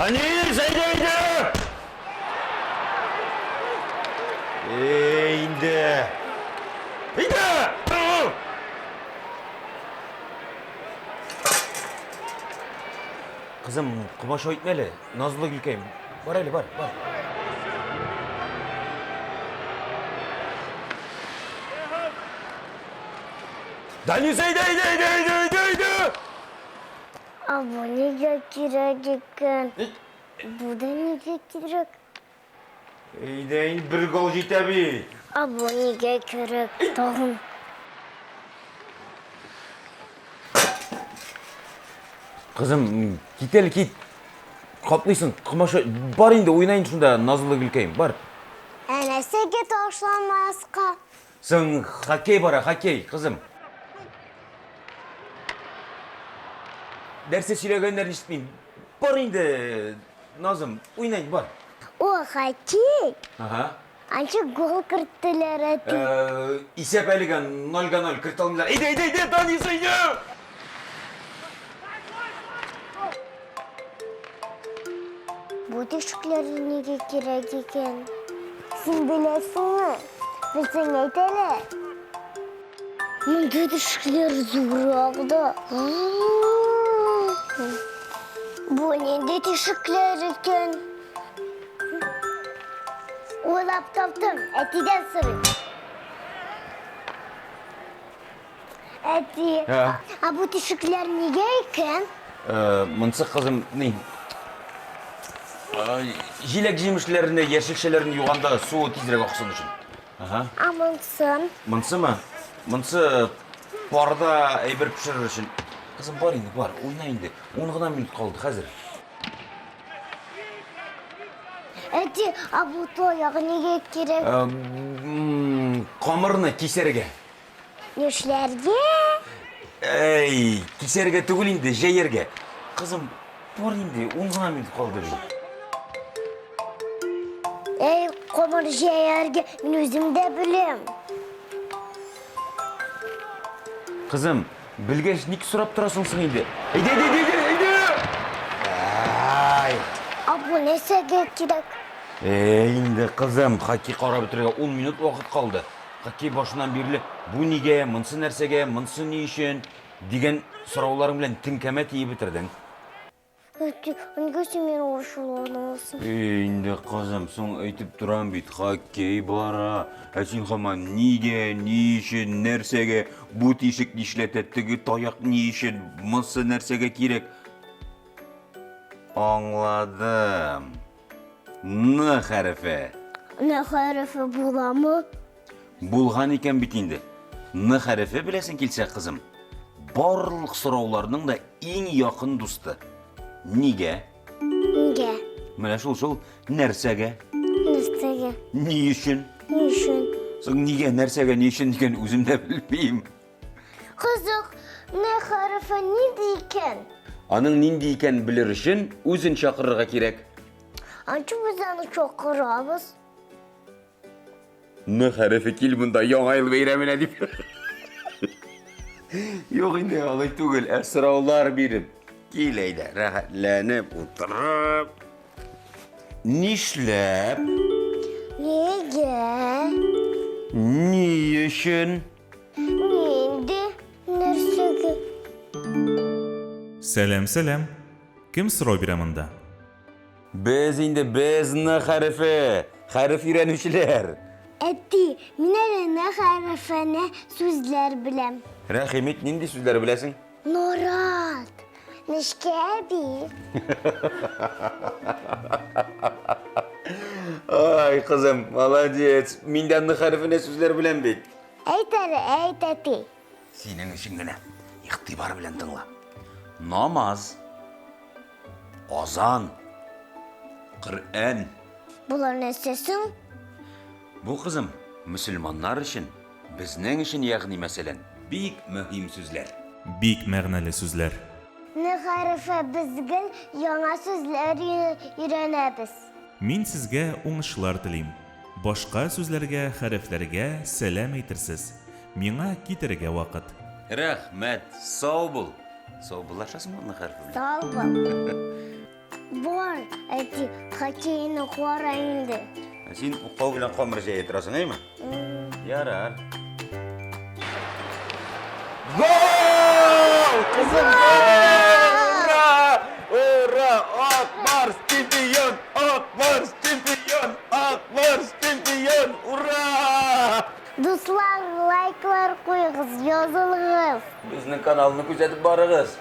Данис, әйдә, әйдә! Эй, инде! Әйдә! Кызым, комачау итмә әле. Назлы гөлкәем. Бар әле, бар, бар. Данис, әйдә, әйдә, әйдә, әйдә, әйдә, әйдә! Ә бу нигә кирәк икән? Бу да нигә кирәк? Әйдә, инде бер гол җитә бит. Ә бу нигә кирәк тагын? Кызым, кит әле, кит. Каплыйсың, комачау. Бар инде, уйна инде шунда, назлы гөлкәем, бар. Ә нәрсәгә ташламаска? Соң хоккей бара, хоккей, кызым. Нәрсә сөйләгәннәрен ишетмим. Бар инде, Назым, уйна инде, бар. О, хоккей! Ага. Анча гол керттеләр, әти. Э, исәп әлегә 0-га 0 кертә алмыйлар. Әйдә, әйдә, әйдә, Данис, әйдә! Бу тишекләр нигә кирәк икән? Син беләсеңме? Белсәң әйт әле. Мондый тишекләр зуррак да. Бу нинди тишекләр икән? Уйлап таптым, әтидән сорыйм. Әти, ә бу тишекләр нигә икән? Э, монсы кызым, ни? Җиләк җимешләрне, яшелчәләрне юганда суы тизрәк аксын өчен. Ага. Ә монсын? Монсымы? Монсы парда әйбер пешерер өчен. Кызым, бар инде, бар, уйна инде. Ун гына минут калды хәзер. Әти, ә бу таяк нигә кирәк? Э, камырны кисәргә. Нишләргә? Әй, кисәргә түгел инде, җәяргә. Кызым, бар инде, ун гына минут калды бит. Әй, камыр җәяргә мин үзем дә беләм. Кызым, белгәч ник сорап торасың соң инде? Әйдә, әйдә, әйдә, әйдә! Ай! Ә бу нәрсәгә кирәк? Әй, инде, кызым, хоккей карап бетерергә 10 минут вакыт калды. Хоккей башыннан бирле бу нигә, монсы нәрсәгә, монсы ни өчен дигән сорауларың белән теңкәмә тиеп бетердең. Әти, нигә син мине ачуланасың? Эй, инде кызым, соң әйтеп торам бит, хоккей бара. Ә син һаман нигә, ни өчен, нәрсәгә, бу тишек нишләтә, теге таяк ни өчен, монсы нәрсәгә кирәк? Аңладым. Н хәрефе. Н хәрефе буламы? Булган икән бит инде. Н хәрефе беләсең килсә, кызым, барлык сорауларның да иң якын дусты. Нигә? Нигә? Менә шул шул нәрсәгә? Нәрсәгә? Ни өчен? Ни өчен? Соң нигә, нәрсәгә, ни өчен дигән үзем дә белмим. Кызык, Н хәрефе нинди икән? Аның нинди икәнен белер өчен үзен чакырырга кирәк. Анчы без аны чакырабыз. Н хәрефе кил монда яңа ел бәйрәменә дип. Юк инде, алай түгел, ә сораулар биреп. Кил әйдә, рәхәтләнеп утырып. Нишләп? Нигә? Ни өчен? Нинди нәрсәгә? Сәлам, сәлам. Кем сорау бирә монда? Без инде без Н хәрефе, хәреф өйрәнүчеләр. Әти, мин әле Н хәрефенә сүзләр беләм. Рәхим ит, нинди сүзләр беләсең? Норат, Нечкә әби. Ай, кызым, молодец. Мин дә Н хәрефенә сүзләр беләм бит. Әйт әле, әйт, әти. Синең өчен генә. Игътибар белән тыңла. Намаз. Азан. Коръән. Болар нәрсә соң? Бу, кызым, мөселманнар өчен, безнең өчен, ягъни мәсәлән, бик мөһим сүзләр. Бик мәгънәле сүзләр. Н хәрефе без гел яңа сүзләр өйрәнәбез. Мин сезгә уңышлар телим. Башка сүзләргә, хәрефләргә сәлам әйтерсез. Миңа китәргә вакыт. Рәхмәт, сау бул. Саубуллашасыңмы Н хәрефе белән? Сау бул. Бар, әти, хоккейны кара инде. Ә син укау белән камыр җәя торасың, әйме? Ярар. Гол! Кызым, гол! Ура! Ура! Ак Барс чемпион! Ак Барс чемпион! Ак Барс чемпион! Ура! Дуслар, лайклар куегыз, язылыгыз. Безнең каналны күзәтеп барыгыз.